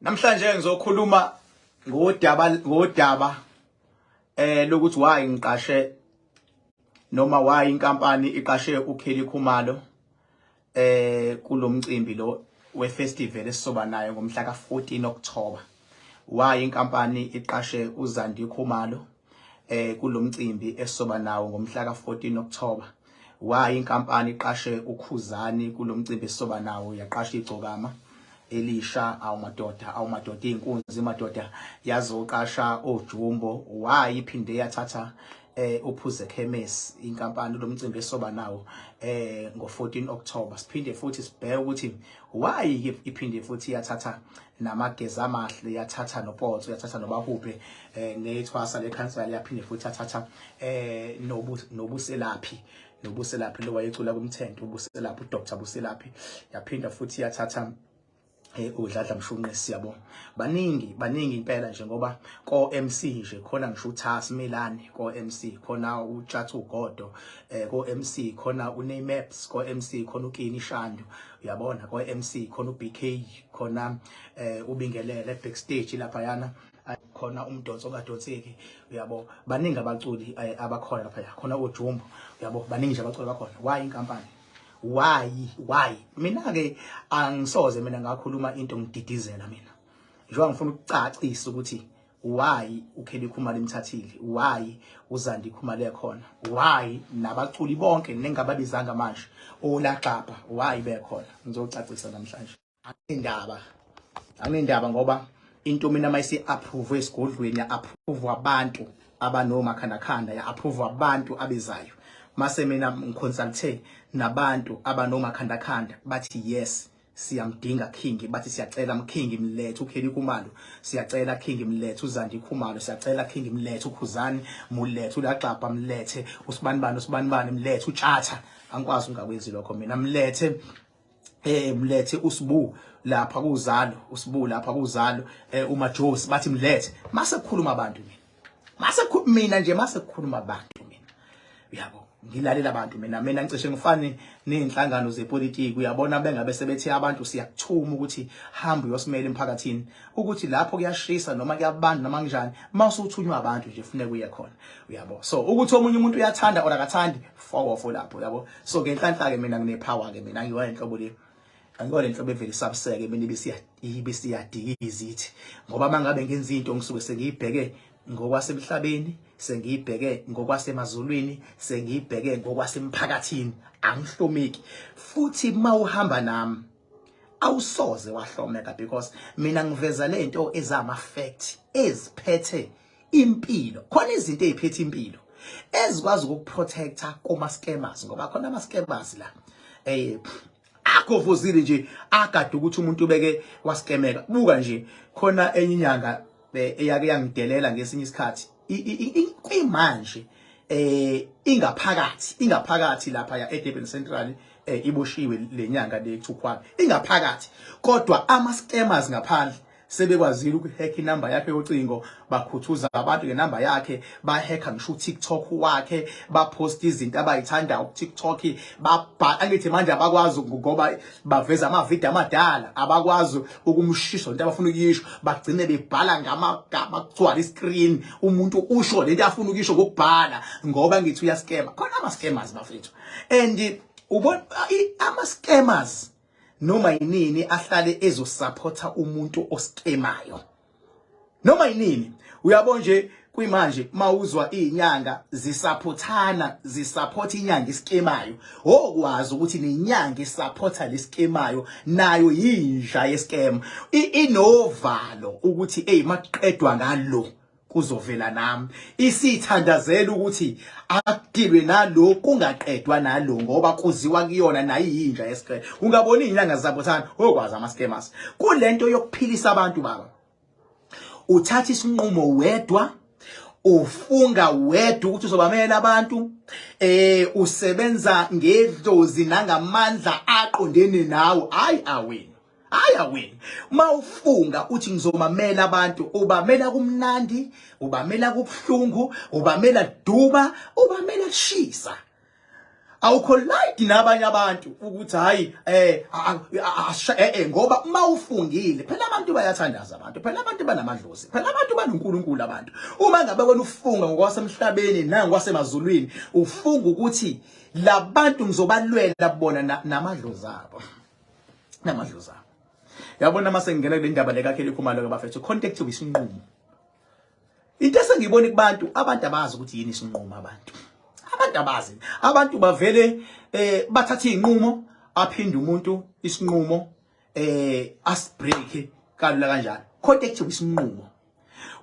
Namhlanje ngizokhuluma ngodaba lokuthi why ngiqashe noma why inkampani iqashe uKelly Khumalo kulomcimbi lo wefestival esizoba nayo ngomhla ka14 October. Why inkampani iqashe uZandi Khumalo kulomcimbi esizoba nawo ngomhla ka14 October. Why inkampani iqashe uKhuzani kulomcimbi esizoba nawo, yaqasha igcokama elisha, awumadoda, awumadoda, inkunzi madoda, yazoqasha oJumbo. Why iphinde yathatha uphuze khemesi inkampani lomcimbi esoba nawo ngo14 October? Siphinde futhi sibheke ukuthi why iphinde futhi yathatha namageza amahle, yathatha noPotso, yathatha nobahubhe, nethwasa lekhansela, yaphinde futhi yathatha nobuselaphi, nobuselaphi lo wayecula kumthento, ubuselaphi, uDr Buselaphi, yaphinda futhi yathatha uDladla Mshunqisi. Siyabo, baningi, baningi impela nje, ngoba ko MC nje khona ngisho uThas Milani, ko MC khona uTshathu Godo, ko MC khona uName Maps, ko MC khona uKini Shandu, uyabona, ko MC khona uBK, khona ubingelele backstage lapha yana khona umdonso ongadonseki, uyabo. Baningi abaculi abakhona lapha, khona oJumbo, uyabo, baningi nje abaculi abakhona. Why inkampani? Why? Mina ke angisoze mina ngakhuluma into ngididizela mina, njengoba ngifuna ukucacisa ukuthi why uKelly Khumalo imthathile, why uZandi Khumalo ekhona, why nabaculi bonke nengababizanga manje olaxapha, why bekhona. Ngizocacisa namhlanje. Anginendaba, anginendaba, ngoba into mina mayisi approve esigodlweni, ya approve abantu abanomakhandakhanda, ya approve abantu abezayo. Mase mina ngiconsulte nabantu abanomakhandakhanda, bathi yes, siyamdinga King, bathi siyacela King mlethe uKelly Khumalo, siyacela King mlethe uZandi Khumalo, siyacela King mlethe uKhuzani, mulethe uLaxapha, mlethe usibanibani, usibanibani, mlethe uTshatha. Angikwazi ungakwenzi lokho mina. Mlethe mlethe uSibu lapha kuzalo, uSibu lapha kuzalo, uMajosi, bathi mlethe. Mase kukhuluma abantu mina, mase mina nje, mase kukhuluma abantu mina, uyabo, ngilalela abantu mina. Mina ngicishe ngifane nezinhlangano zepolitiki, uyabona, bengabe sebethe abantu siyakuthuma ukuthi hamba uyosimela emphakathini, ukuthi lapho kuyashisa noma kuyabanda noma kanjani, mawusuthunywa abantu nje funeka uye khona, uyabo. So ukuthi omunye umuntu uyathanda or akathandi, fokofo lapho, uyabo. So ngenhlanhla ke mina ngine power ke mina, angiyiwa inhlobo le, angiyona lenhlobo evele isabuseke mina, ibisiyadikiza ithi, ngoba mangabe ngenza into ngisuke sengiyibheke ngokwasemhlabeni, sengiyibheke ngokwasemazulwini, sengiyibheke ngokwasemphakathini. Angihlomeki futhi mawuhamba nami awusoze wahlomeka, because mina ngiveza lento ezama fact eziphethe impilo. Khona izinto eziphethe impilo ezikwazi ukukuprotecta kuma scammers, ngoba khona ama scammers la akhovuzile nje, agade ukuthi umuntu ubeke waskemeka. Buka nje, khona enye inyanga eyake yangidelela ngesinye isikhathi, kwimanje ingaphakathi lapha ya eDurban Central, iboshiwe lenyanga le Thukhwana, ingaphakathi, kodwa ama scammers ngaphandle sebekwazile ukuhack inamba yakhe yocingo, bakhuthuza abantu ngenamba yakhe, bahacka ngisho uTikTok wakhe, bapost izinto abayithandayo kuTikTok, babhala. Angithi manje abakwazi ngoba baveza amavidiyo amadala, abakwazi ukumshisa into abafuna ukuyisho, bagcine bebhala ngamagama kugcwala iscreen, umuntu usho lento afuna ukuyisho ngokubhala, ngoba ngithi uyascamma. Khona ama scammers bafethu, and ubona ama scammers noma yinini ahlale ezosupporta umuntu oskemayo noma yinini, uyabo nje. Kuyimanje mawuzwa izinyanga zisupportana, zisupport inyanga iskemayo, okwazi ukuthi nenyanga isupporta leskemayo nayo yinja yescam, inovalo ukuthi hey, maqedwa ngalo kuzovela nami. Isithandazela ukuthi akudilwe nalo, kungaqedwa nalo, ngoba kuziwa kuyona nayo iyinja yescam. Ungabona izinyanga zabothana, okwazi ama scammers kulento yokuphilisa abantu. Baba, uthatha isinqumo wedwa, ufunga wedwa ukuthi uzobamela abantu, usebenza ngedlozi nangamandla aqondene nawe. Hayi awini, hayi awini. Mawufunga uthi ngizomamela abantu, ubamela kumnandi, ubamela kubhlungu, ubamela duba, ubamela kushisa. Awukholide nabanye abantu ukuthi hayi eh eh ngoba uma ufungile phela abantu bayathandaza, abantu phela abantu banamadlozi, phela abantu banoNkulunkulu. Abantu uma ngabe wena ufunga ngokwasemhlabeni nangokwasemazulwini, ufunga ukuthi labantu ngizobalwela bona namadlozi abo, namadlozi abo. Yabona, mase ngingena kule ndaba le kaKelly Khumalo ke bafethu, contact isinqumo. Into esengiyibona kubantu, abantu abazi ukuthi yini isinqumo. Abantu abazi. Abantu bavele bathatha izinqumo, aphinde umuntu isinqumo asibreak kalula kanjalo. Contact isinqumo.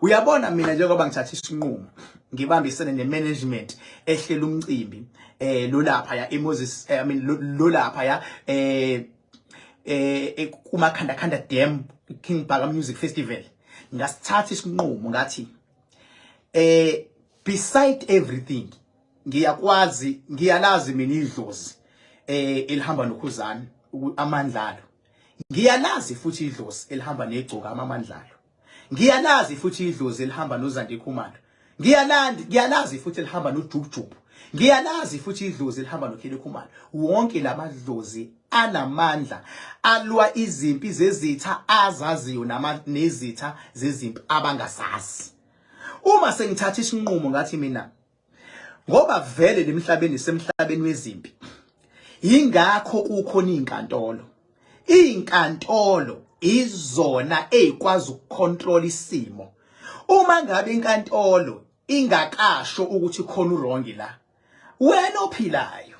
Uyabona, mina njengoba ngithatha isinqumo ngibambisene ne-management ehlela umcimbi lo lapha ya eMoses, I mean, lo lapha ya kumakhanda khanda Dam King Bhaka Music Festival, ngasithatha isinqumo ngathi beside everything ngiyakwazi, ngiyalazi mina idlozi elihamba noKhuzani amandlalo, ngiyalazi futhi idlozi elihamba neGcokama amandlalo, ngiyalazi futhi idlozi elihamba noZandi Khumalo, ngiyalandi, ngiyalazi futhi elihamba noJukujuku, ngiyalazi futhi idlozi elihamba noKelly Khumalo. Wonke lamadlozi anamandla, alwa izimpi zezitha azaziyo nama nezitha zezimpi abangazazi. Uma sengithatha isinqumo ngathi mina, ngoba vele lemhlabeni semhlabeni wezimpi, ingakho kukhona izinkantolo. Izinkantolo izona ezikwazi ukucontrol isimo. Uma ngabe inkantolo ingakasho ukuthi khona uwrong la, wena ophilayo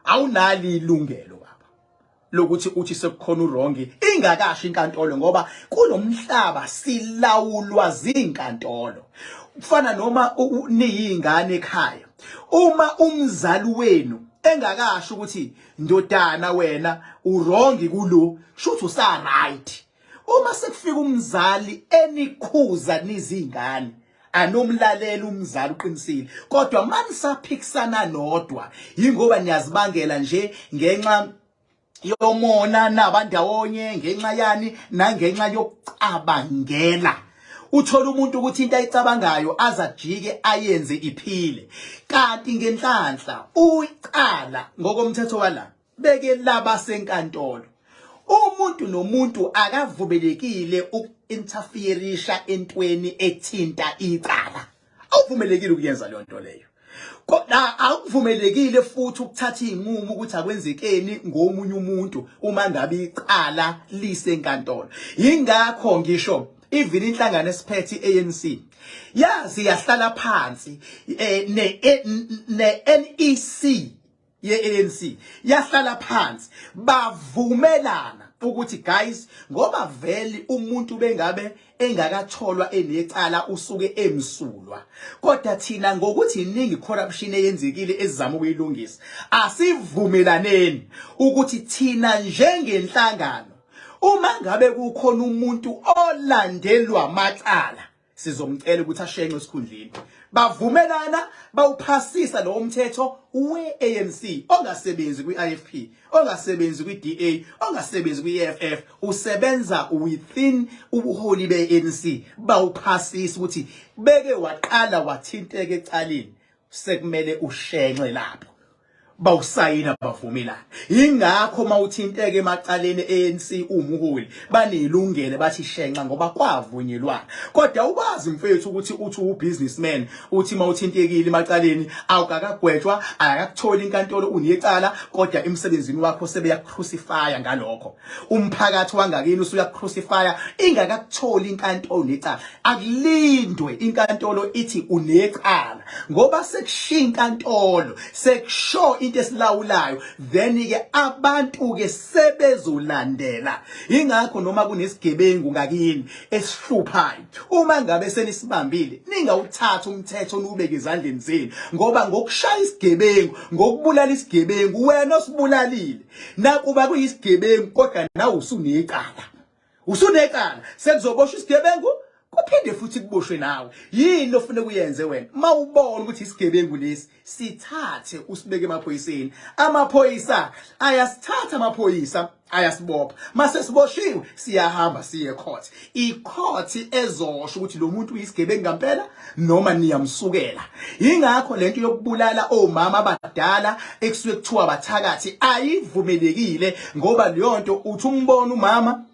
awunali ilungelo baba lokuthi uthi sekukhona uwrong ingakasho inkantolo, ngoba kulomhlaba silawulwa zinkantolo. Kufana noma niyingane ekhaya, uma umzali wenu engakasho ukuthi ndodana wena uwrong kulo, shuthi usa right. Uma sekufika umzali enikhuza nizingane, anomlalela umzali, uqinisile, kodwa manisaphikisana nodwa yingoba niyazibangela nje ngenxa yomona nabandawonye, ngenxa yani nangenxa yokucabangela. Uthola umuntu ukuthi into ayicabangayo azajike ayenze iphile, kanti ngenhlanhla uyicala ngokomthetho wala beke laba senkantolo. Umuntu nomuntu akavumelekile uku-interferisha entweni ethinta icala. Awuvumelekile ukuyenza leyo nto leyo. Kodwa akuvumelekile futhi ukuthatha izinqumo ukuthi akwenzekeni ngomunye umuntu uma ngabe icala lisenkantolo. Yingakho ngisho even inhlangano esiphethe iANC yazi yahlala phansi ne NEC ye-ANC yahlala phansi, bavumelana ukuthi guys, ngoba vele umuntu bengabe engakatholwa enecala usuke emsulwa, kodwa thina ngokuthi iningi corruption eyenzekile ezizama ukuyilungisa, asivumelaneni ukuthi thina njengenhlangano uma ngabe kukhona umuntu olandelwa amacala sizomcela ukuthi ashenxe esikhundleni. Bavumelana, bawuphasisa lowo mthetho we-ANC ongasebenzi kwi-IFP, ongasebenzi kwi-DA, ongasebenzi kwi-EFF, usebenza within ubuholi be-ANC. Bawuphasisa ukuthi beke waqala wathinteka ecaleni, sekumele ushenxe lapho. Bawusayina, bavumelana. Ingakho mawuthinteka emacaleni ANC umuholi, banelungelo bathi shenxa ngoba kwavunyelwana. Kodwa ukwazi mfethu ukuthi uthi ubusinessman, uthi mawuthintekile emacaleni, awukakagwetshwa, akakuthola inkantolo unecala, kodwa emsebenzini wakho sebeyakucrucifya ngalokho. Umphakathi wangakini usuyakucrucifya ingakakutholi inkantolo necala. Akulindwe inkantolo ithi unecala, ngoba sekushiya inkantolo, sekusho into esilawulayo, then ke abantu ke sebezolandela. Ingakho noma kunesigebengu ngakini esihluphayo, uma ngabe senisibambile, ningawuthatha umthetho niubeke ezandleni zenu, ngoba ngokushaya isigebengu, ngokubulala isigebengu, wena osibulalile nakuba kuyisigebengu, kodwa nawe usunecala, usunecala. Sekuzoboshwa isigebengu, kuphinde futhi kuboshwe nawe. Yini ofuna kuyenze wena mawubona ukuthi isigebengu lesi? Sithathe usibeke emaphoyiseni. Amaphoyisa ayasithatha, amaphoyisa. Ayasibopha. Mase siboshiwe siyahamba siye court. I-court ezosho ukuthi lo muntu uyisigebengu ngempela noma niyamsukela. Yingakho lento yokubulala omama abadala ekusuke kuthiwa bathakathi ayivumelekile, ngoba leyo nto uthi umbona umama,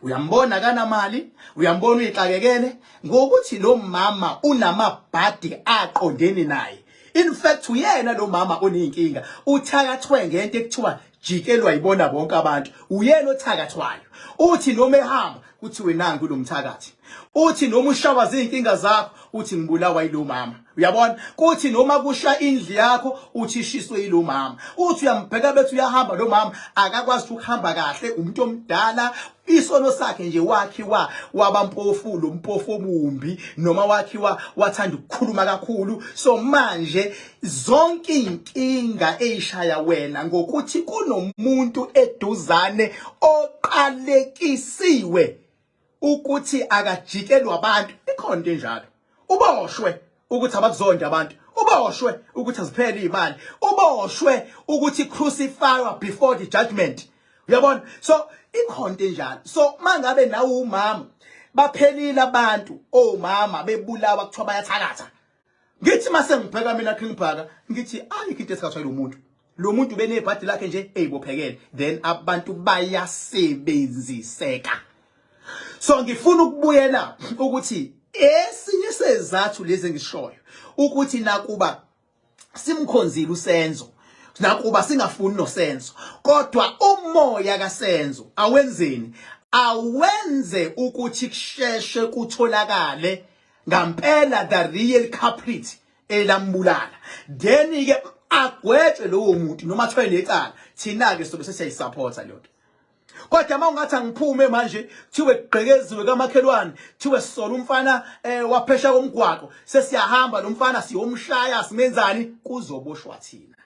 uyambona kanamali, uyambona uyixakekele ngokuthi lo mama unamabhadi aqondene naye. In fact, uyena lo mama oneyinkinga, uthakathwe ngento ekuthiwa jikelwa yibona bonke abantu. Uyena othakathwayo. Uthi noma ehamba kuthiwe nangu lo mthakathi. Uthi noma ushawa zinkinga zakho, uthi ngibulawa yilo mama. Uyabona, kuthi noma kusha indlu yakho, uthi ishiswe yilo mama. Uthi uyambheka bethi uyahamba lo mama, akakwazi ukuhamba kahle, umuntu omdala. Isono sakhe nje wakhiwa wabampofu, lo mpofu omumbi, noma wakhiwa wathanda ukukhuluma kakhulu. So manje zonke inkinga eyishaya wena ngokuthi kunomuntu eduzane oqalekisiwe ukuthi akajikelwa abantu. Ikhona into enjalo. Uboshwe ukuthi abakuzonda abantu, uboshwe ukuthi aziphele imali, uboshwe ukuthi crucify before the judgment. Uyabona? So ikhona into enjalo. So mangabe nawe umama, baphelile abantu omama bebulawa kuthiwa bayathakatha. Ngithi mase ngibheka mina King Bhaka, ngithi ayikho into esikathwa lo muntu. Lo muntu benebhadi lakhe nje eyibophekele, then abantu bayasebenziseka. So ngifuna ukubuyela ukuthi esinye sezathu lezi engishoyo ukuthi nakuba simkhonzile uSenzo, nakuba singafuni noSenzo, kodwa umoya kaSenzo awenzeni, awenze ukuthi kusheshe kutholakale ngampela the real culprit elambulala, then ke agwetshwe lowo muntu noma athwele necala. Thina ke sobe sesiyayisupporta leyo nto. Kodwa uma ungathi angiphume manje, kuthiwe kugqekeziwe kamakhelwane, kuthiwe sisola umfana waphesha komgwaqo, sesiyahamba lo mfana siyomshaya, simenzani, kuzoboshwa thina.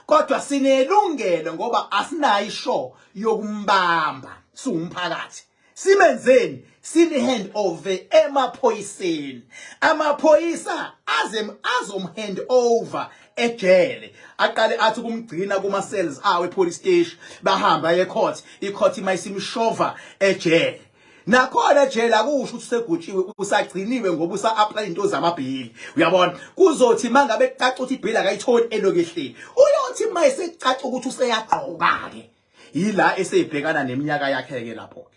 Kodwa sinelungelo ngoba asinayo ishow yokumbamba siwumphakathi. Simenzeni? Sini hand over emaphoyiseni. Amaphoyisa aze azom hand over ejele, aqale athi kumgcina kuma cells awe police station, bahamba ye court, i court mayisimshova ejele. Nakhona ejele akusho ukuthi usegutshiwe, usagciniwe ngoba usa apply into zamabhili. Uyabona, kuzothi mangabe kucaca ukuthi ibhili akayitholi, eloku ehleli. Uyothi mayisecaca ukuthi useyagqoka ke, yila esebhekana neminyaka yakhe ke lapho ke.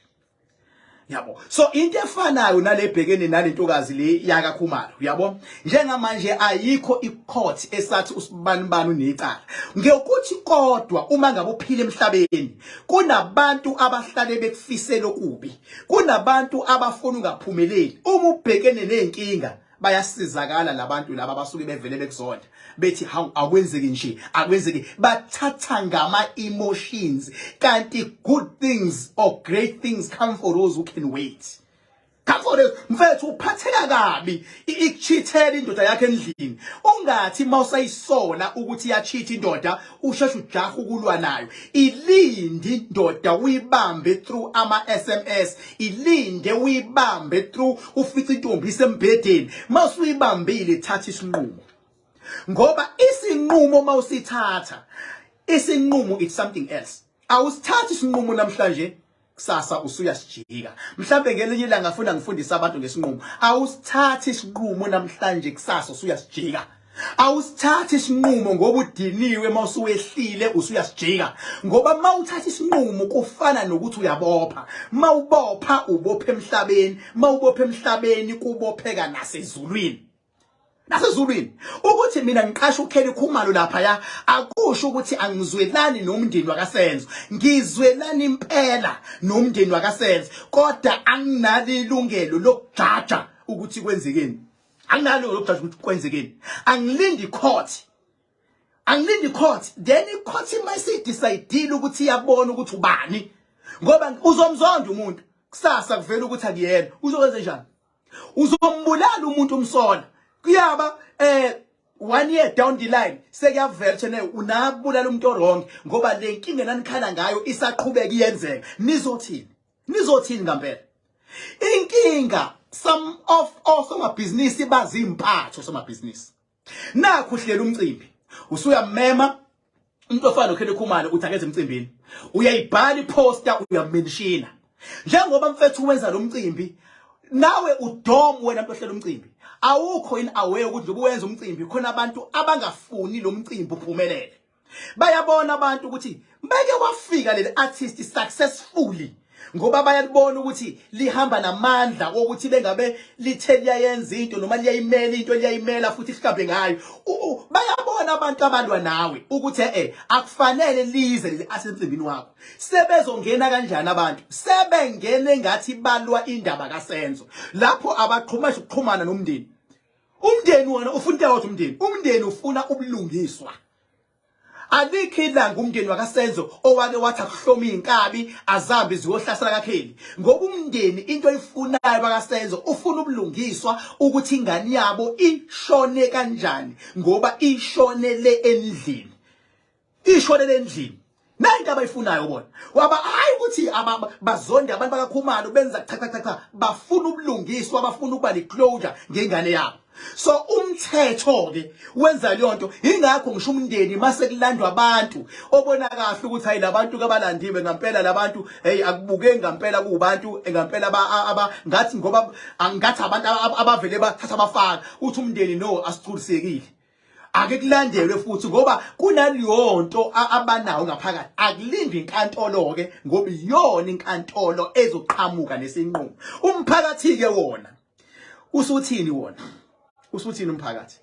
Yabo, so into efanayo nalebhekene nalentokazi le yakaKhumalo. Uyabo, njengamanje ayikho icourt esathi usibani bani unecala ngekuthi, kodwa uma ngabe uphila emhlabeni kunabantu abahlale bekufisela okubi, kunabantu abafuna ungaphumeleli. Uma ubhekene nezinkinga, bayasizakala labantu laba abasuke bevele bekuzonda, bethi hawu, akwenzeki nje, akwenzeki. Bathatha ngama emotions, kanti good things or great things come for those who can wait. Come for those. Mfethu, uphatheka kabi, ikuchithela indoda yakhe endlini. Ungathi mawusayisola ukuthi iyachitha indoda, usheshe ujaha ukulwa nayo. Ilindi indoda, uyibambe through ama SMS, ilinde uyibambe through ufice intombi isembhedeni. Mawusuyibambile, thatha isinqumo, ngoba isinqumo mawusithatha isinqumo, it's something else. Awusithathi isinqumo namhlanje, kusasa usuyasijika. Mhlambe ngelinye ilanga afuna ngifundise abantu ngesinqumo. Awusithathi isinqumo namhlanje, kusasa usuyasijika. Awusithathi isinqumo ngoba udiniwe, mawusuwehlile usuyasijika, ngoba mawuthatha isinqumo kufana nokuthi uyabopha. Mawubopha, ubopha emhlabeni. Mawubopha emhlabeni, kubopheka nasezulwini, nasezulwini. Ukuthi mina ngiqasha uKelly Khumalo lapha ya, akusho ukuthi angizwelani nomndeni wakaSenzo. Ngizwelani impela nomndeni wakaSenzo, kodwa anginalo ilungelo lokujaja ukuthi kwenzekeni. Anginalo lokujaja ukuthi kwenzekeni. Angilindi court, angilindi court, then i-court mayisidecidile ukuthi iyabona ukuthi ubani, ngoba uzomzonda umuntu, kusasa kuvela ukuthi akuyena, uzokwenza njani? Uzombulala umuntu umsola, kuyaba one year down the line sekuyavela ukuthi unabulala umuntu wrong, ngoba le nkinga nanikhala ngayo isaqhubeka iyenzeka. Nizothini? Nizothini ngempela? Inkinga, some of osomabhizinisi bazimpatho. Somabhizinisi, nakho uhlela umcimbi, usuyamema Umuntu ofana noKelly Khumalo uthi akeze emcimbini, uyayibhala iposter, uyamenshina njengoba mfethu wenza lo mcimbi. Nawe udom wena mntu ohlela umcimbi, awukho in aware ukuthi njengoba wenza umcimbi khona abantu abangafuni lo mcimbi uphumelele. Bayabona abantu ukuthi beke wafika leli artist successfully, ngoba bayalibona ukuthi lihamba namandla wokuthi bengabe lithe liyayenza into noma liyayimela into, liyayimela futhi ihlambe ngayo. Bayabona abantu abalwa nawe ukuthi akufanele lize leli artist emcimbini wakho. Sebezongena kanjani abantu? Sebengene ngathi balwa indaba kaSenzo. Lapho abaqhuma ukuxhumana nomndeni. Umndeni wona ufuna into eyodwa, umndeni ufuna ubulungiswa. Alikho ilanga umndeni wakaSenzo owake wathi akuhloma izinkabi azambe ziyohlasela kaKelly, ngoba umndeni into oyifunayo bakaSenzo ufuna ubulungiswa ukuthi ingane yabo ishone kanjani, ngoba ishonele endlini, ishonele endlini. Nayi into abayifunayo bona. Waba hayi ukuthi bazonde abantu bakaKhumalo, benza cha cha cha cha, bafuna ubulungiswa, bafuna ukuba ne-closure ngengane yabo. So umthetho ke wenza leyo nto. Ingakho ngisho umndeni mase kulandwa abantu obona kahle ukuthi hayi, labantu kabalandiwe ngempela, labantu hey, akubuke ngempela kubantu ngempela aba ngathi, ngoba angathi abantu abavele bathatha abafaka uthi umndeni no, asichulisekile, ake kulandelwe futhi, ngoba kunaleyonto abanawo ngaphakathi. Akulindwi inkantolo ke, ngoba iyona inkantolo ezoqhamuka nesinqumo. Umphakathi ke wona usuthini? Wona usuthini umphakathi?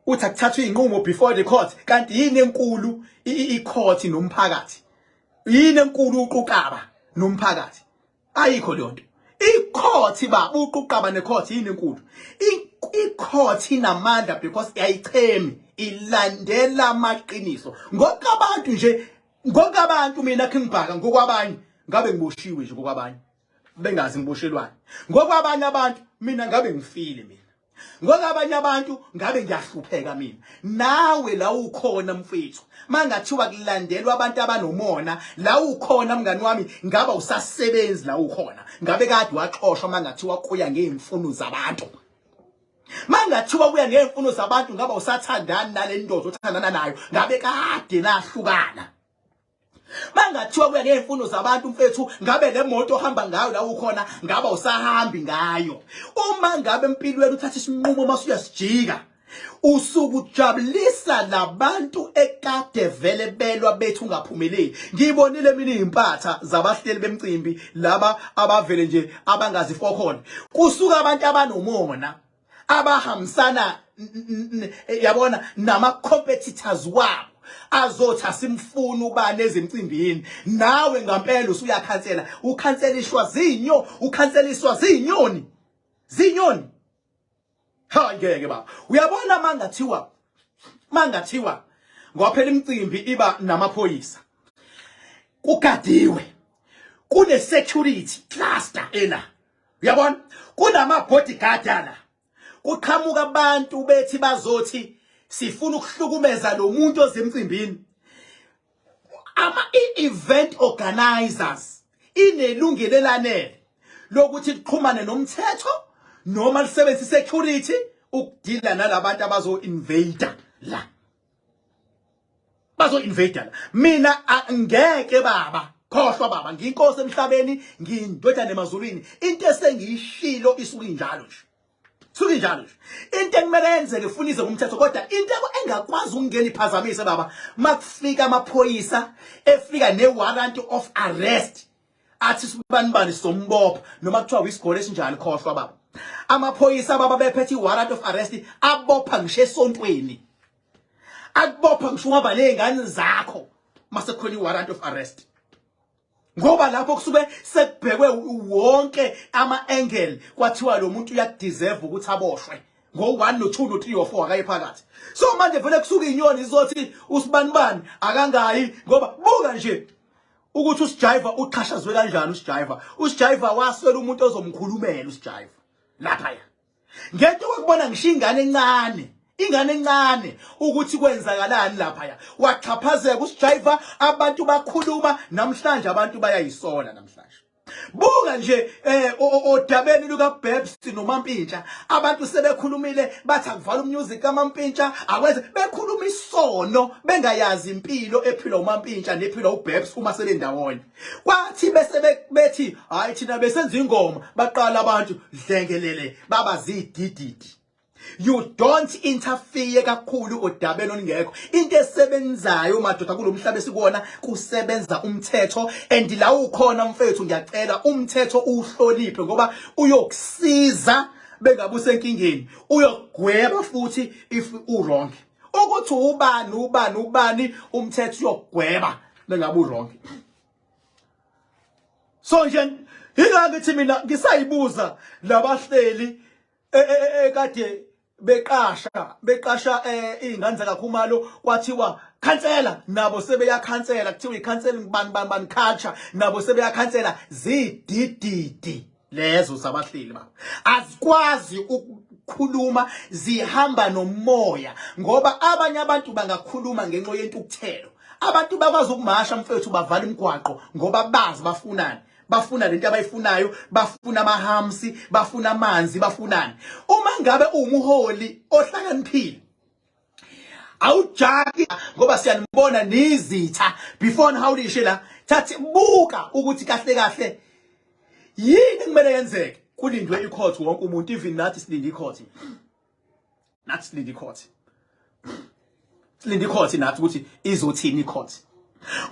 Uthi akuthathwe inqumo before the court. Kanti yini enkulu i-court nomphakathi? Yini enkulu uquqaba nomphakathi? Ayikho leyo nto. I-court ba uquqaba ne-court, yini enkulu? I-court inamandla because ayichemi, ilandela amaqiniso. Ngokabantu nje, ngokabantu, mina King Bhaka, ngokwabanye ngabe ngiboshiwe nje, ngokwabanye bengazi ngiboshelwani. Ngokwabanye abantu mina ngabe ngifile mina, ngokwabanye abantu ngabe ngiyahlupheka mina. Nawe la ukhona mfethu, mangathiwa kulandelwa abantu abanomona, la ukhona mngani wami ngaba usasebenzi, la ukhona ngabe kade waxoshwa. Mangathiwa kuya ngey'mfuno zabantu, mangathiwa kuya ngey'mfuno zabantu, ngaba usathandani nale ndoda othandana nayo, ngabe kade nahlukana. Mangathiwa kuya ngey'mfuno zabantu mfethu, ngabe le moto ohamba ngayo la ukhona ngaba usahambi ngayo. Uma ngabe empilweni uthatha isinqumo mase uyasijika, usuke ujabulisa labantu ekade vele belwa bethu ungaphumeleli. Ngibonile mina izimpatha zabahleli bemcimbi laba abavele nje abangazi fokhona, kusuka abantu abanomona abahambisana, yabona, nama competitors wabo azothi asimfuni ubani ezemcimbini. Nawe ngampela usuyakhansela, ukhanselishwa zinyo, ukhanseliswa zinyoni, zinyoni. Ha, ngeke baba. Uyabona, mangathiwa ngoba phela imicimbi iba namaphoyisa, kugadiwe, kune security cluster ela, uyabona, kunama bodyguard ala, kuqhamuka abantu bethi bazothi sifuna ukuhlukumeza lo muntu ozemcimbini, ama i-event organizers inelungelo elanele lokuthi lixhumane nomthetho noma lisebenzise security ukudila nalabantu abazo invade la, bazo invade la. Mina ngeke baba, khohlwa baba, ngiyinkosi emhlabeni, ngiyindodana emazulwini. Into esengiyishilo isuke injalo nje, suke injalo nje. Into ekumele yenzeke ufuna ize kumthetho, kodwa into engakwazi ukungena iphazamise baba, makufika amaphoyisa efika ne-warrant of arrest, athi sibani bani sombopha, noma kuthiwa isigole esinjani, khohlwa baba. Amaphoyisa baba bephethe i-warrant of arrest abopha ngisho esontweni, akubopha ngisho uhamba nezingane zakho mase kukhona i-warrant of arrest, ngoba lapho kusuke sekubhekwe wonke ama-angle, kwathiwa lo muntu uyakudeserve ukuthi aboshwe ngo-1, no-2, no-3, no-4, akaye phakathi. So manje vele kusuka inyoni izothi usibanibani akangayi, ngoba buka nje ukuthi usijayiva uxhashazwe kanjani. Usijayiva waswela umuntu ozomkhulumela usijayiva laphaya, ngento kwakubona ngisho ingane encane, ingane encane, ukuthi kwenzakalani laphaya. Waxhaphazeka usijayiva, abantu bakhuluma. Namhlanje abantu bayayisola namhlanje. Buka. Buka nje odabeni luka Babs noMampintsha, abantu sebekhulumile bathi akuvala umusic kaMampintsha, akwenze bekhuluma isono bengayazi impilo ephilwa uMampintsha nephilwa uBabs uma sebendawonye. Kwathi bese bethi hayi thina besenza ingoma, baqala abantu dlengelele baba zidididi. You don't interfere kakhulu odabeni olungekho. Into esebenzayo madoda kulomhlaba esikuwona kusebenza umthetho, and la ukhona mfethu ngiyacela umthetho uwuhloniphe ngoba uyokusiza bengabe usenkingeni, uyokugweba futhi if u wrong. Ukuthi ubani ubani ubani umthetho uyokugweba bengabe u wrong. So nje ingake ngithi mina ngisayibuza labahleli ekade beqasha izingane zakaKhumalo, kwathiwa khansela, nabo sebeyakhansela, kuthiwa ikhansela bani bani bani culture, nabo sebeyakhansela. Zidididi lezo zabahleli baba, azikwazi ukukhuluma, zihamba nomoya, ngoba abanye abantu bangakhuluma ngenxa yentukuthelo. Abantu bakwazi ukumasha mfethu, bavala imigwaqo ngoba bazi bafunani, bafuna lento abayifunayo, bafuna amahamsi, bafuna amanzi, bafunani. Uma ngabe uwumholi ohlakaniphile awujaki, ngoba siyanibona nizitha before nihawulishe la, thathi buka ukuthi kahle kahle yini kumele yenzeke. Kulindwe icourt, wonke umuntu, even nathi silinde icourt, nathi silinde icourt, silinde icourt nathi ukuthi izothini icourt,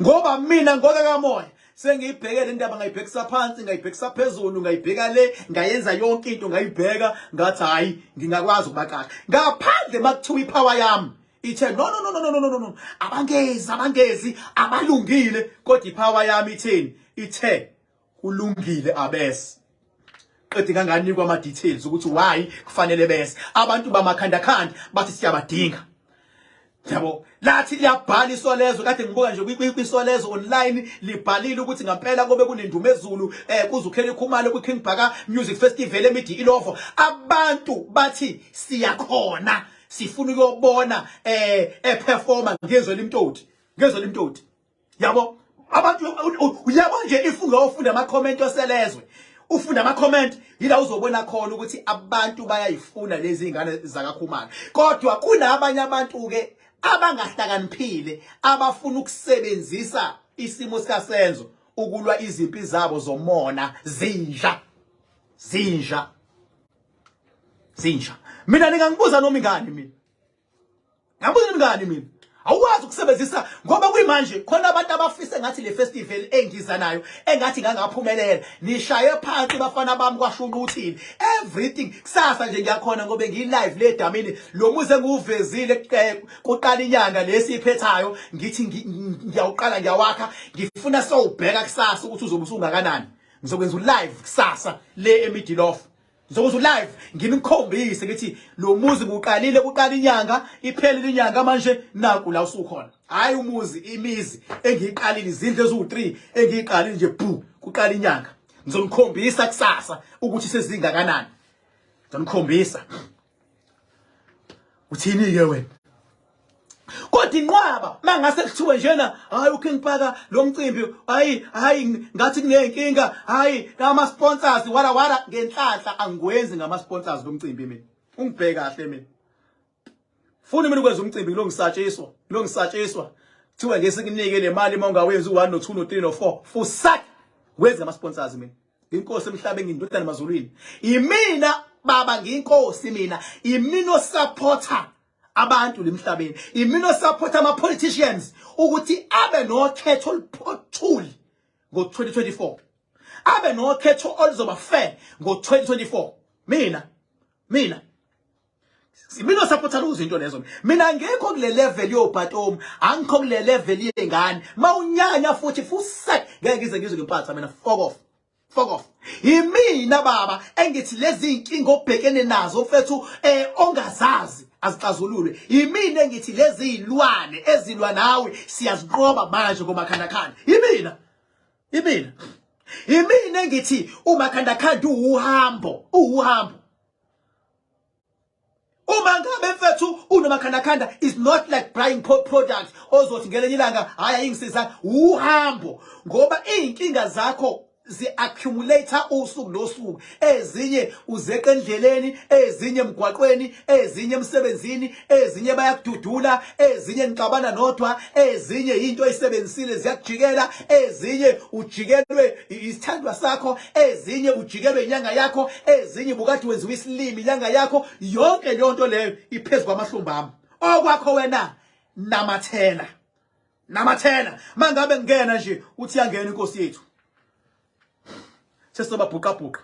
ngoba mina ngoka kamoya sengiyibhekele indaba, ngayibhekisa phansi, ngayibhekisa phezulu, ngayibheka le, ngayenza yonke into, ngayibheka ngathi hayi ngingakwazi ukubaqasha ngaphandle makuthiwa ipower yami ithe no no no no no no no no, abangezi, abangezi, abalungile. Kodwa ipower yami itheni? Ithe kulungile, abese qede nganganikwa ama details ukuthi why kufanele bese abantu bamakhandakhanda bathi siyabadinga, yabo. Lathi liyabhala Isolezwe, kade ngibuka nje kwiSolezwe online, libhalile ukuthi ngempela kobe kunendumezulu kuzuKelly Khumalo kwi-King Bhaka Music Festival eMidi Illovo. Abantu bathi siyakhona, sifuna ukuyobona eperforma ngezwe limtoti, ngezwe limtoti, yabo. Abantu uyabo nje, if ungawufunda ama comment oSolezwe, ufunda ama comment, yila uzobona khona ukuthi abantu bayayifuna lezi ingane zakaKhumalo. Kodwa kunabanye abantu ke abangahlakaniphile abafuna ukusebenzisa isimo sikaSenzo ukulwa izimpi zabo zomona. Zinja, zinja, zinja. Mina ningangibuza noma ingani, mina ngabuza noma ingani, mina awukwazi ukusebenzisa, ngoba kuyimanje khona abantu abafise ngathi le festival engiza nayo engathi ngangaphumelela. Nishaye phansi bafana bami, kwashunqa uthini everything. Kusasa nje ngiyakhona ngoba ngiyi-live le damini, lo muzi engiwuvezile kuqala inyanga lesi iphethayo, ngithi ngiyawuqala ngiyawakha, ngifuna sowubheka kusasa ukuthi uzobe usungakanani. Ngizokwenza u-live kusasa le eMiddle off, ngizokwenza u-live nginikhombise ngithi lo muzi ngiwuqalile kuqala inyanga, iphelile inyanga manje, naku la usukhona. Hayi umuzi, imizi engiyiqalile, izindlu eziwu-3 engiyiqalile nje bu kuqala inyanga. Ngizonikhombisa kusasa ukuthi sezingakanani, ngizonikhombisa. Uthini-ke wena? Kodwa inqwaba mangase kuthiwe njena hayi uKing Bhaka lo mcimbi, hayi hayi, ngathi kunenkinga, hayi nama sponsors wara wara. Ngenhlanhla angikwenzi ngama sponsors lo mcimbi mina. Ungibheke kahle mina, funa mina ukwenza umcimbi ngilongisatshiswa, ngilongisatshiswa kuthiwa ngesikunike le mali uma ungawenzi u1 no2 no3 no4. Fusak, wenza ngama sponsors. Mina inkosi emhlabeni, ngindodana emazulwini, imina baba, ngiyinkosi mina, imina osupporter abantu lemhlabeni, imina support ama politicians ukuthi abe nokhetho oluphothuli ngo2024, abe nokhetho oluzoba fair ngo2024. Mina supporta izinto lezo. Mina ngekho kule level yobhatomu, angikho kule level yengane. Mawunyanya futhi fusek, ngeke ngize ngizwe ngempatha mina. Fuck off, fuck off. Yimina baba engithi lezi inkinga obhekene nazo mfethu ongazazi azixazululwe. Yimina engithi lezi izilwane ezilwa nawe siyaziqoba manje ngomakhandakhanda. Yimina, yimina, yimina engithi umakhandakhanda uhambo, uhambo. Uma ngabe mfethu unomakhandakhanda is not like buying products ozothi ngelinye ilanga hayi ayingisiza. Uhambo, ngoba izinkinga zakho. zi-accumulate usuku nosuku. Ezinye uzeqa endleleni, ezinye emgwaqweni, ezinye emsebenzini, ezinye bayakududula, ezinye nixabana nodwa, ezinye into oyisebenzisile ziyakujikela, ezinye ujikelwe isithandwa sakho, ezinye ujikelwe inyanga yakho, ezinye bukade wenziwa isilimi inyanga yakho. Yonke leyo nto leyo iphezu kwamahlombe ami. Okwakho wena namathela, namathela. Mangabe ngena nje uthi yangena inkosi yethu, sesizobabhuqabhuqa.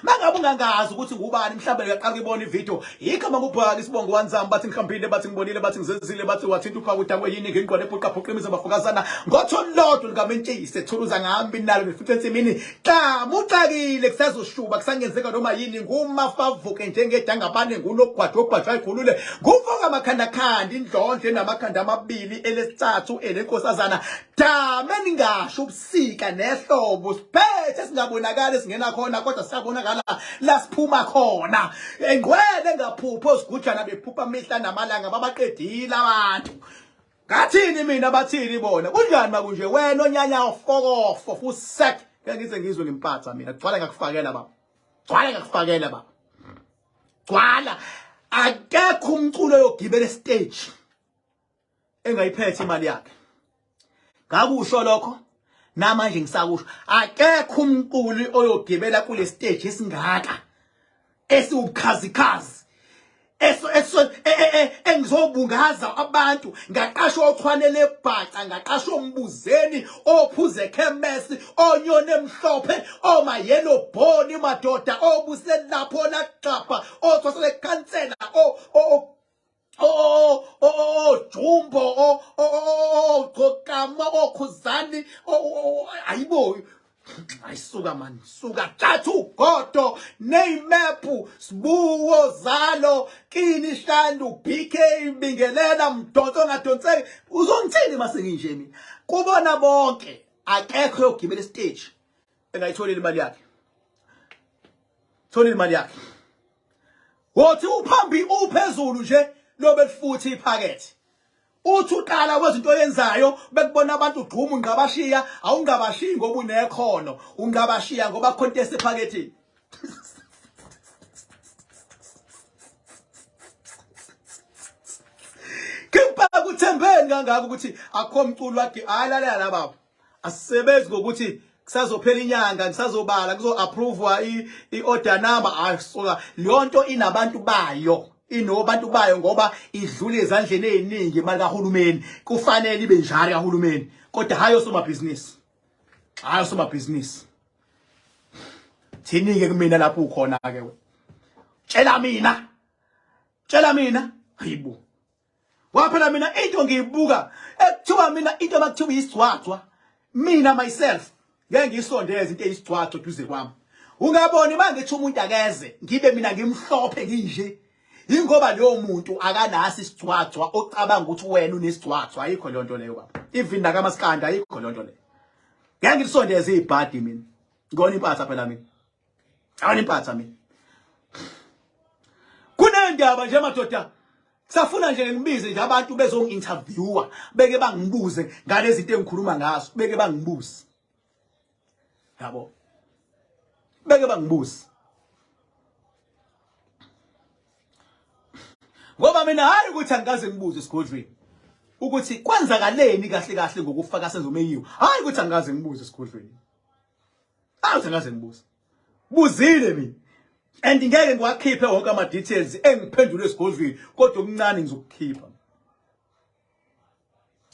Mangabe ungangazi ukuthi ngubani, mhlawumbe uyaqala ukuyibona ivideo, igama ngubhaka isibongo wanzami, bathi ngihambile, bathi ngibonile, bathi ngizenzile, bathi wathinta uphaka udakwe yini, ngingqwele ebhuqabhuqa imizi abafokazana ngotho lodwa likamentshisi ethuluza ngami nalo ngifice ensimini xamuxakile, kusazoshuba kusangenzeka noma yini. Ngumafavuke njengedangabane, ngunogwajo ogwajwa ikhulule, ngufoka amakhandakhanda, indlondlo enamakhanda amabili, elesithathu elenkosazana dame ningasho ubusika nehlobo, siphethe singabonakali singena khona, kodwa siyabonakala la siphuma khona. Engqwele engaphupho sigujana bephupha mihla namalanga, babaqedile abantu. Ngathini mina, bathini bona? Kunjani makunje wena onyanya ofokofo fusek? Ngeke ngize ngizwe ngimpatha mina. Gcwala ngakufakela baba, gcwala ngakufakela baba, gcwala. Akekho umculo yogibela stage engayiphethe imali yakhe. Ngakusho lokho, namanje ngisakusho, akekho umculi oyogibela kule stage esingaka esiwubukhazikhazi eso eso engizobungaza abantu. Ngaqashwa ochwanele bhaca, ngaqashwa ombuzeni, ophuze khemesi, onyone emhlophe, oma yellow bone, madoda obuse lapho laqapha, othwasele khansela, o o jumbo, o o gcokama, okhuzani. Ayibo, ayisuka man, suka thatha ugodo neyimephu sibuwo zalo kini hlandu BK bingelela mdonso ngadonseki. Uzongithini mase nginje mina kubona bonke? Akekho yogibela stage engayitholile imali yakhe, tholile imali yakhe. Wothi uphambi uphezulu nje lobe futhi iphakethe, uthi uqala kwezinto oyenzayo bekubona abantu ugquma ungqabashiya. Awungqabashiyi ngoba unekhono, ungqabashiya ngoba khona into esephaketheni. Ngibheka uthembeni kangaka ukuthi akho mculo wakhe. Hayi, lalela la baba, asisebenzi ngokuthi kusazophela inyanga ngisazobala kuzo-approve i-order number. Hayi suka, leyo nto inabantu bayo, inobantu bayo ngoba idlule ezandleni eziningi imali kahulumeni. Kufanele ibe njalo kahulumeni, kodwa hayi osomabhizinisi, hayi osomabhizinisi. Thini-ke kumina lapho ukhona-ke we? Tshela mina, tshela mina. Hayibo, waphela mina into ngiyibuka ekuthiwa mina into makuthiwa isigcwagcwa, mina myself ngeke ngiyisondeze into eyisigcwagcwa duze kwami. Ungaboni mangithi umuntu akeze ngibe mina ngimhlophe nginje, ingoba leyo muntu akanasi isigcwagcwa ocabanga ukuthi wena unesigcwagcwa. Ayikho leyo nto leyo baba, even nakamaskanda ayikho leyo nto leyo. Ngeke ngilisondeze ibhadi mina, ngona impatha phela mina, awona impatha mina. Kunendaba nje madoda, safuna nje ngibize nje abantu bezongi-interviewa, beke bangibuze ngalezi zinto engikhuluma ngazo, beke bangibuze yabo, beke bangibuze. Ngoba mina hayi ukuthi angikaze ngibuze esigodlweni ukuthi kwenzakaleni kahle kahle ngokufaka Senzo Meyiwa. Hayi ukuthi angikaze ngibuze esigodlweni, hayi ukuthi angikaze ngibuze, buzile mina, and ngeke ngiwakhiphe wonke ama details engiphendule esigodlweni, kodwa okuncane ngizokukhipha.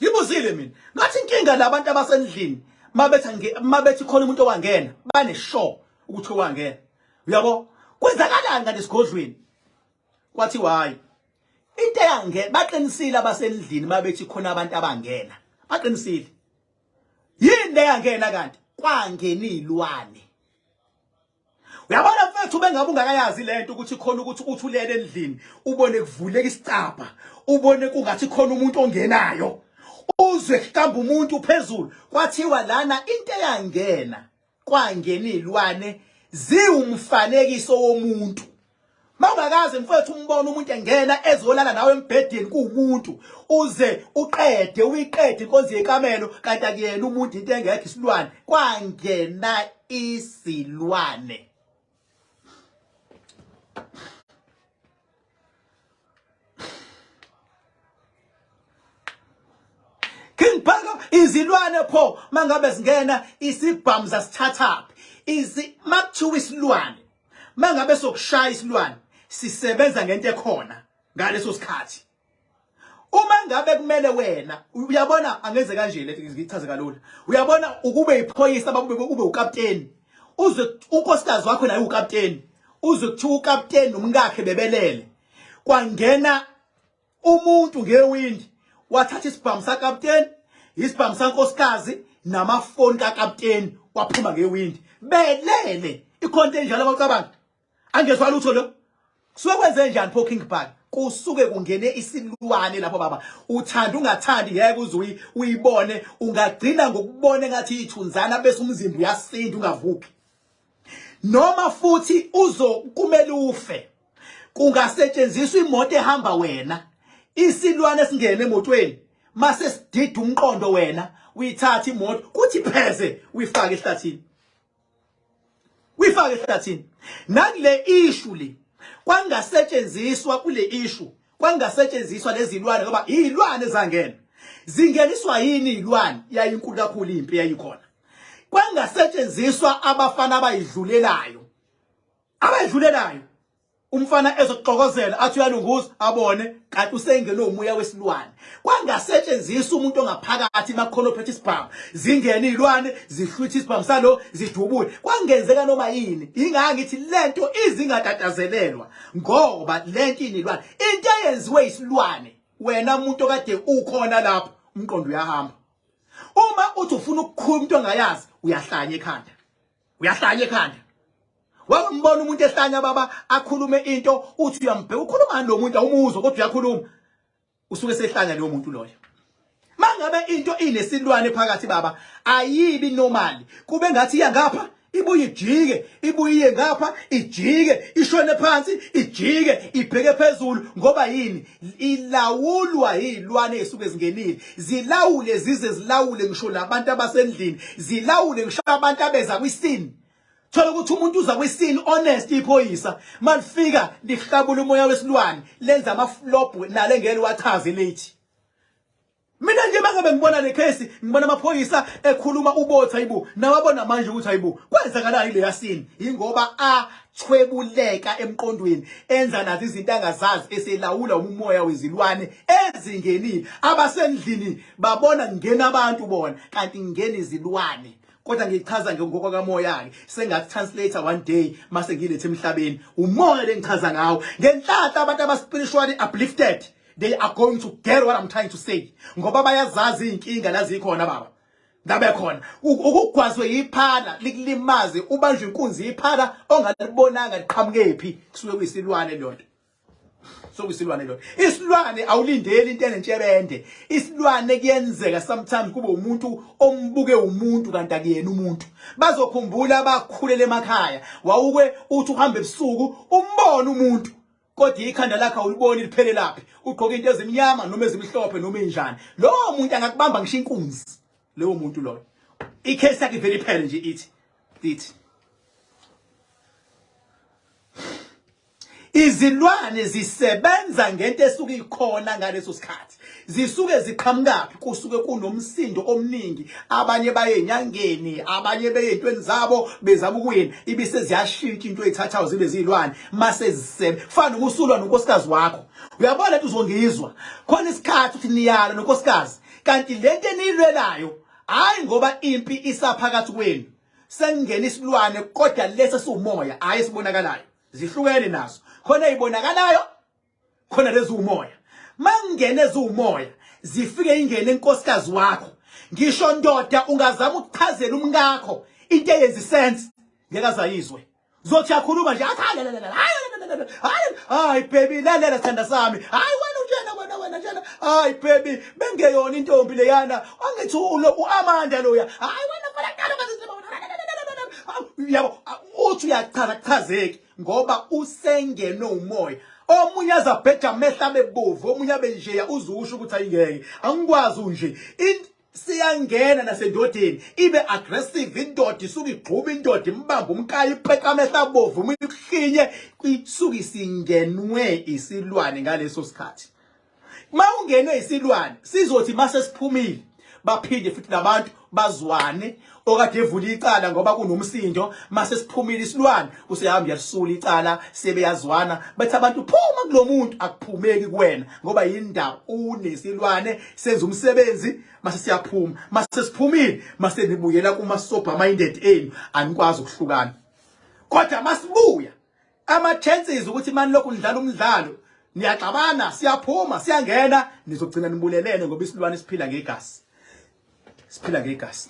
Ngibuzile mina, ngathi inkinga labantu abasendlini mabethi mabethi khona umuntu owangena, bane sure ukuthi owangena, uyabo? Kwenzakalani kanti esigodlweni? Kwathiwa hayi, into eyangena, baqinisile abasendlini mabethi khona abantu abangena, baqinisile. Yini leyangena kanti? Kwangena izilwane. Uyabona mfethu, bengabe ungakayazi lento ukuthi khona ukuthi uthi ulele endlini ubone kuvuleka isicabha, ubone kungathi khona umuntu ongenayo, uzwe kuhlamba umuntu phezulu. Kwathiwa lana into eyangena, kwangena izilwane ziwumfanekiso womuntu. Mawungakaze mfowethu umbone umuntu engena ezolala nawe embhedeni kuwumuntu uze uqede uyiqede inkonzo yekamelo kanti akuyena umuntu into engekho isilwane kwangena isilwane. King Bhaka izilwane pho mangabe zingena isibhamu zasithathaphi izi makuthiwa isilwane mangabe sokushaya isilwane sisebenza ngento ekhona ngaleso sikhathi uma ngabe kumele wena uyabona angenze kanje lethi ngichaze kalula uyabona ukube iphoyisa bakube ube ukapteni uzwe unkosikazi wakho naye ukapteni uzwe kuthiwa ukapteni nomkakhe bebelele kwangena umuntu ngewindi wathatha isibhamu sakapteni isibhamu sankosikazi namafoni kakapteni waphuma ngewindi belele ikhonto enjalo abacabanga angezwa lutho lo kusuke kwenze njani pho King Bhaka kusuke kungene isilwane lapho baba uthanda ungathandi ngeke uze uyibone ungagcina ngokubona engathi ithunzana bese umzimba uyasinda ungavuki noma futhi uzokumele ufe kungasetshenziswa imoto ehamba wena isilwane esingene emotweni mase sidida umqondo wena uyithatha imoto kuthi pheze uyifake ehlathini uyifake ehlathini nakule issue le kwangasetshenziswa kule issue kwangasetshenziswa lezilwane ngoba izilwane zangena zingeniswa yini izilwane yayinkulu kakhulu impi yayikhona kwangasetshenziswa abafana abayidlulelayo abayidlulelayo umfana ezokuxokozela athi uyalunguza abone kanti usengene umoya wesilwane kwangasetshenziswa umuntu ongaphakathi makhona ophethe isibhamu zingene izilwane zihlwithe isibhamu salo zidubule kwangenzeka noma yini ingaka ngithi lento izingatatazelelwa ngoba lento inilwane into eyenziwe isilwane wena umuntu okade ukhona lapho umqondo uyahamba uma uthi ufuna ukukhuluma into ongayazi uyahlanya ekhanda uyahlanya ekhanda wangibona umuntu ehlanya baba akhulume into uthi uyambheka ukhuluma lo muntu awumuzwa kodwa uyakhuluma usuke sehlanya leyo muntu loyo mangabe into inesilwane phakathi baba ayibi normal kube ngathi iya ngapha ibuye ijike ibuye iye ngapha ijike ishone phansi ijike ibheke phezulu ngoba yini ilawulwa yilwane esuke zingenile zilawule zize zilawule ngisho nabantu abasendlini zilawule ngisho abantu abeza kwisini thola ukuthi umuntu uza kwisini honest iphoyisa malifika lihlabula umoya wesilwane lenza ama flop nale ngeke wachaze late mina nje mangabe ngibona le case ngibona amaphoyisa ekhuluma ubotha ayibo nawabona manje ukuthi ayibo kwenzakalani le yasini ingoba athwebuleka emqondweni enza nazo izinto angazazi eselawula umoya wezilwane ezingenile abasendlini babona ngena abantu bona kanti ngena izilwane kodwa ngichaza ngokwakamoya ke sengathi translator one day mase ngilethe emhlabeni umoya lengichaza ngawo ngenhlanhla abantu aba spiritually uplifted they are going to get what I'm trying to say ngoba bayazazi izinkinga la zikhona baba ngabe khona ukugwazwe yiphala likulimaze ubanjwe inkunzi yiphala ongalibonanga liqhamukephi kusuke kuyisilwane lonto sokuyisilwane lo isilwane awulindeli into enentshebende isilwane kuyenzeka sometimes kube umuntu ombuke umuntu kanti akuyena umuntu bazokhumbula abakhulele emakhaya wawuke uthi uhamba ebusuku umbone umuntu kodwa ikhanda lakhe awuliboni liphelelaphi ugqoka into ezimnyama noma ezimhlophe noma injani lowo muntu angakubamba ngisho inkunzi lowo muntu loyo icase yakhe ivele iphele nje ithi ithi Izilwane zisebenza ngento esuke ikhona ngaleso sikhathi. Zisuke ziqhamukaphi? Kusuke kunomsindo omningi. Abanye baye enyangeni, abanye beye entweni zabo bezama ukuyini. Ibise ziyashintsha into oyithathayo zibe zilwane mase zisebe. Fana ukusulwa nonkosikazi wakho. Uyabona lento uzongizwa. Khona isikhathi uthi niyala nonkosikazi kanti lento eniyilwelayo hayi ngoba impi isaphakathi kwenu. Sengingena isilwane kodwa lesi siwumoya hayi esibonakalayo. Zihlukene nazo. Khona ezibonakalayo khona lezi umoya. Mangene eziwumoya zifike ingene enkosikazi wakho. Ngisho ndoda ungazama ukuchazela umkakho into eyenza isense ngeke azayizwe. Zothi yakhuluma nje athi hayi hayi baby lalela sithanda sami hayi wena unjena wena wena njena hayi baby bengeyona intombi leyana angithi ulo uAmanda loya hayi wena mfana qala yabo uthi uyachaza kuchazeki. Ngoba usengenwe umoya. Omunye azabheja amehlo abebovu, omunye abe njeya, uzusho ukuthi ayingeke, angikwazi unje. Siyangena nasendodeni, ibe aggressive indoda, isuke igxuba indoda, imbamba umkaya, ipeqa amehlo abovu, uma ikuhlinye, isuke isingenwe isilwane ngaleso sikhathi. Uma ungenwe isilwane, sizothi mase siphumile baphinde futhi nabantu bazwane okade evula icala ngoba kunomsindo. Mase siphumile isilwane, usehamba uyalisula icala, sebeyazwana. Bathi abantu, "Phuma kulomuntu." Akuphumeki kuwena ngoba yindaba unesilwane senza umsebenzi. Mase siyaphuma, mase siphumile, mase nibuyela kuma sober minded enu, anikwazi ukuhlukana. Kodwa masibuya, ama chances ukuthi mani lokhu nidlala umdlalo, niyaxabana, siyaphuma, siyangena, nizogcina nibulelene ngoba isilwane siphila ngegazi, siphila ngegazi.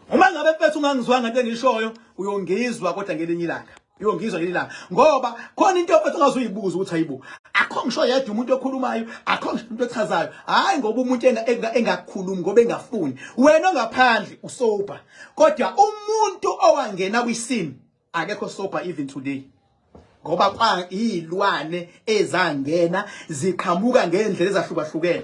Uma ngabe, mfethu, ungangizwanga into engishoyo, uyongizwa kodwa ngelinye ilanga, uyongizwa ngelinye ilanga, ngoba khona into, mfethu, ongazuyibuza ukuthi hayibo, akho ngisho yedwa umuntu okhulumayo, akho ngisho umuntu ochazayo. Hayi, ngoba umuntu engakhulumi ngoba engafuni. Wena ongaphandle usober, kodwa umuntu owangena kwisini akekho sober even today, ngoba kwa izilwane ezangena ziqhamuka ngendlela ezahlukahlukene,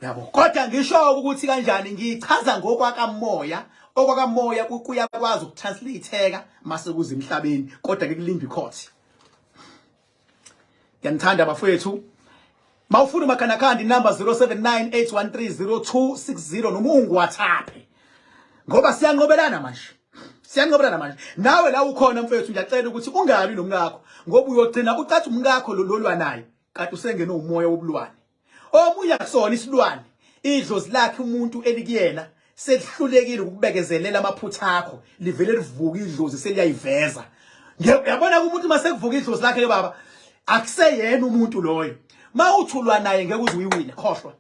yabo. Kodwa ngisho ukuthi kanjani, ngichaza ngokwakamoya. Okwakamoya kuyakwazi ukutranslateeka mase kuze emhlabeni, kodwa ke kulinda icourt. Ngiyanithanda, bafowethu. Mawufuna uMakhandakhanda, inamba 0798130260, noma ungiWhatsApp, ngoba siyanqobelana manje, siyanqobelana manje. Nawe la ukhona, mfethu, ngiyacela ukuthi ungabi nomkakho, ngoba uyogcina ucathi umkakho lolwa naye kanti usengene umoya wobulwane. Omunye akusona isilwane, idlozi lakhe umuntu elikuyena selihlulekile ukubekezelela amaphutha akho, livele livuka idlozi, seliyayiveza. Uyabona umuntu mase kuvuka idlozi lakhe ke, baba, akuseyena umuntu loyo. Mawuthulwa naye, ngeke uze uyiwine, khohlwa.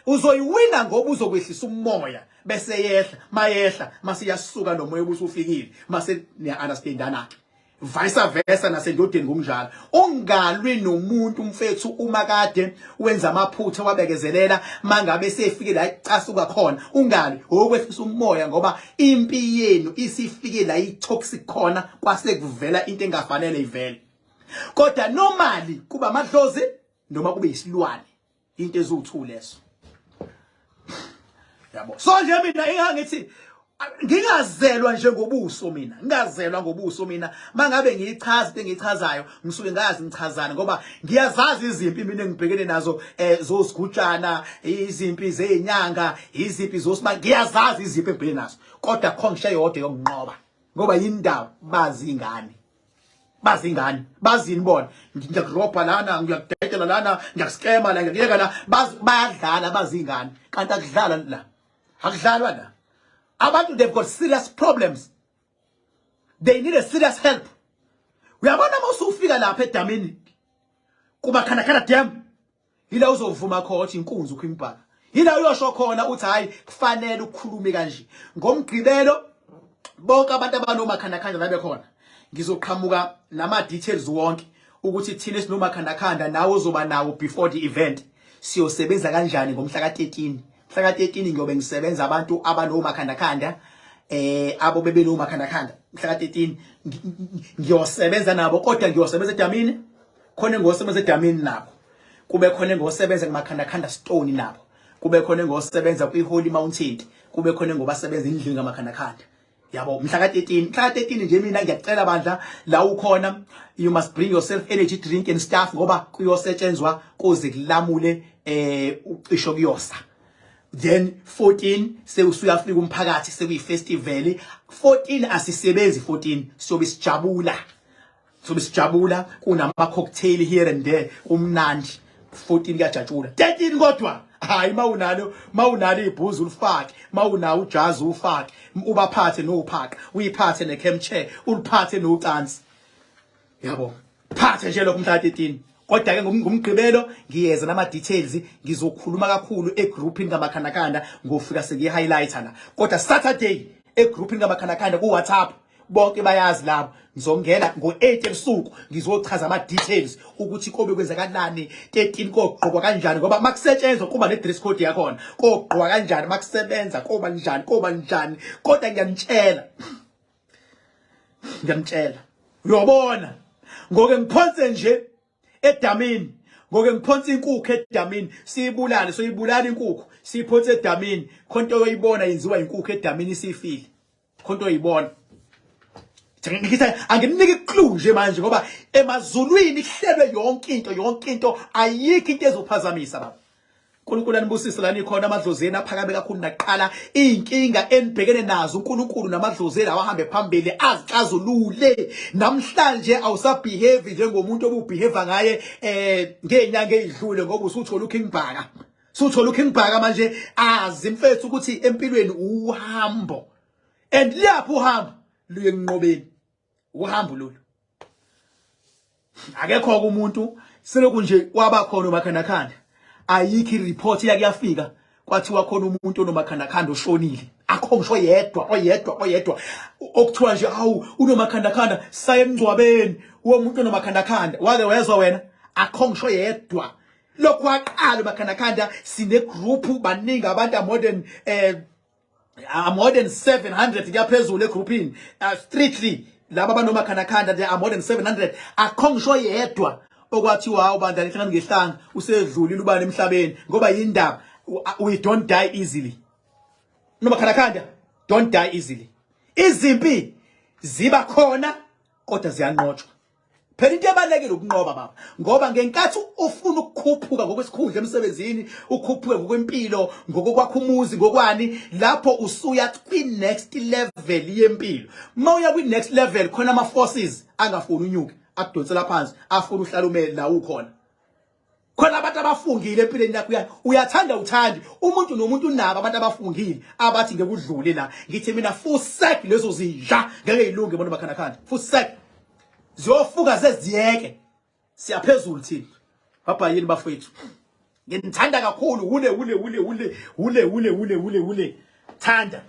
Uzoyiwina ngoba uzokwehlisa umoya, bese yehla, mayehla mase yasuka lo moya obusufikile, mase niya understandana ke, vice versa nasendodeni ngokunjalo. Ungalwi nomuntu, mfethu, uma kade wenza amaphutha wabekezelela, mangabe sefike la icasuka khona, ungalwi, okwehlisa umoya, ngoba impi yenu isifike la i-toxic khona, kwase kuvela into engafanele ivele. Kodwa normally kuba amadlozi noma kube isilwane, into eziwu2 leso, yabo. So nje mina ingangithi ngingazelwa nje ngobuso mina, ngingazelwa ngobuso mina. Mangabe ngiyichaza into engiyichazayo, ngisuke ngazi ngichazana, ngoba ngiyazazi izimpi mina engibhekene nazo, zosigujana, izimpi zezinyanga, izimpi zosiba. Ngiyazazi izimpi engibhekene nazo, kodwa khona ngisho eyodwa yokunqoba, ngoba yindaba bazi ingane, bazi ingane, bazini bona. Ngiyakurobha lana, ngiyakudedela lana, ngiyakuskema la, ngiyakuyeka la. Bayadlala, bazi ingane, kanti akudlala la, akudlalwa la. Abantu, they've got serious problems, they need a serious help. Uyabona, uma usufika lapha edamini kuMakhanakana Dam, yila uzovuma khona ukuthi inkunzi uKing Bhaka, yila uyosho khona uthi hayi, kufanele ukukhulume kanje. Ngomgqibelo bonke abantu abanomakhandakhanda labe khona, ngizoqhamuka nama details wonke ukuthi thina esinomakhandakhanda, nawe uzoba nawo before the event, siyosebenza kanjani ngomhla ka-13. Mhla ka-13 ngiyobe ngisebenza abantu abanomakhandakhanda, abo bebenomakhandakhanda. Mhla ka-13 ngiyosebenza nabo, kodwa ngiyosebenza edamini khona, engosebenza edamini nabo, kube khona engosebenza kuMakhandakhanda Stone nabo, kube khona engosebenza kwi-Holy Mountain, kube khona engobasebenza endlini kaMakhandakhanda, yabo. Mhla ka-13, mhla ka-13 nje, mina ngiyacela bandla, la ukhona, you must bring yourself energy drink and stuff, ngoba kuyosetshenzwa kuze kulamule ucisho kuyosa. Then 14 sewusuyafika umphakathi, sekuyi-festival. 14 asisebenzi, 14 siyobe sijabula, sobe sijabula, kunama cocktail here and there, umnandi 14, kuyajatshula 13. Kodwa hayi, mawunalo ibhuzu ulifake, mawunawo ujazi ufake, ubaphathe nophaqa, uyiphathe necamp chair, uliphathe nocansi, yabo. Phathe nje lokho mhla 13. Kodwa ke ngomgqibelo ngiyeza nama details, ngizokhuluma kakhulu egroupini kaMakhanakanda, ngofika sengiyi-highlighter la. Kodwa Saturday egroupini kaMakhanakanda ku WhatsApp, bonke bayazi labo, ngizongena ngo-8 ebusuku, ngizochaza ama-details ukuthi kobe kwenzakalani 13, kogqokwa kanjani, ngoba makusetshenzwa kuba ne-dress code yakhona, kogqokwa kanjani makusebenza, koba njani, koba njani. Kodwa ngiyanitshela, ngiyanitshela. Uyobona ngoke ngiphonse nje edamini, ngoke ngiphonse inkukhu edamini, siyibulale, soyibulala inkukhu siyiphonse edamini, khonto oyoyibona yenziwa inkukhu edamini isifile, khonto oyibona. Ngithi anginike clue nje manje ngoba emazulwini kuhlelwe yonke into, yonke into, ayikho into ezophazamisa baba. uNkulunkulu anibusise la nikhona, amadlozi enu aphakame kakhulu naqala iy'nkinga enibhekene nazo uNkulunkulu namadlozi enu awahambe phambili azixazulule. Namhlanje awusabehave njengomuntu obubehave ngaye ngey'nyanga ey'dlule ngoba usuthola uKing Bhaka. Suthola uKing Bhaka manje azi mfethu ukuthi empilweni uhambo. And liyaphi uhambo? Luye ekunqobeni. Uhambo lolu. Akekho umuntu selokhu nje kwaba khona umakhandakhanda. Ayikho ireport yake yafika kwathiwa khona umuntu onomakhandakhanda oshonile. Akho ngisho yedwa, oyedwa, oyedwa okuthiwa nje hawu unomakhandakhanda saye emngcwabeni womuntu onomakhandakhanda. Wake wezwa wena? Akho ngisho yedwa. Lokhu waqala umakhandakhanda sine group baningi abantu more than more than 700 kuyaphezulu egroupini, strictly laba abanomakhandakhanda they are more than 700. Akho ngisho yedwa okwathiwa hawu bandla lihlangana ngehlanga usedlulile ubani emhlabeni ngoba yindaba. We don't die easily. Nomakhandakhanda don't die easily. Izimpi ziba khona kodwa ziyanqotshwa. Phela into ebalekile ukunqoba baba, ngoba ngenkathi ufuna ukukhuphuka ngokwesikhundla emsebenzini, ukhuphuke ngokwempilo, ngokokwakha umuzi, ngokwani, lapho usuya kwi next level yempilo. Mawuya kwi next level khona ama forces angafuni unyuke, akudonsela phansi, afuna uhlale ume la ukhona. Khona abantu abafungile empilweni yakho, uyathanda uthandi, umuntu nomuntu unabo abantu abafungile abathi ngeke udlule la. Ngithi mina full sek lezo zinja ngeke ilunge bona makhandakhanda, full sek ziyofuka zeziyeke. Siyaphezulu thina baba yini bafethu, nginithanda kakhulu. Hule hule hule hule hule hule hule hule hule thanda.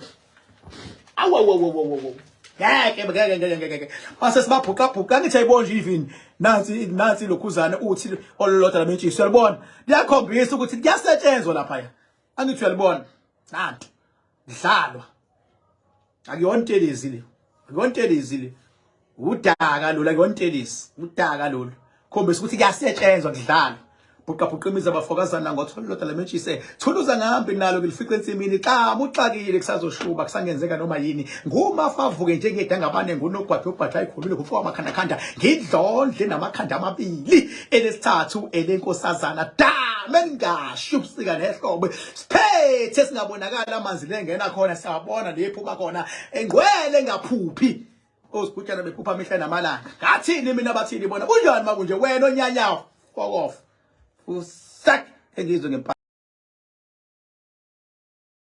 Awu awu awu awu, ngeke ngeke ngeke ngeke mase sibabhuqa bhuqa. Ngithi ayibona nje even nansi nansi lokhuzana uthi olulodwa lamentshisi uyalibona, liyakhombisa ukuthi kuyasetshenzwa lapha ya. Angithi uyalibona nanti dlalwa, akuyona intelezi le, akuyona intelezi le, udaka lolu, akuyona intelezi, udaka lolu, khombisa ukuthi kuyasetshenzwa kudlalwa. Bhuqa bhuqa imizi abafokazana ngothola lodwa lamentshise thuluza ngihambi nalo ngilifice ensimini xa uxakile kusazoshuba kusangenzeka noma yini ngumafa avuke njengedangabane ngunogwadi obhathi ayikhulule kufoka amakhandakhanda ngidlondle namakhanda amabili elesithathu elenkosazana dame ningasho ubusika nehlobo siphethe singabonakala amanzi lengena khona siyabona lephuma khona engcwele engaphuphi ozigutshana bephupha mihla namalanga. Ngathini mina bathini bona kunjani makunje wena onyanyawo fuck off usak engizwe ngempela.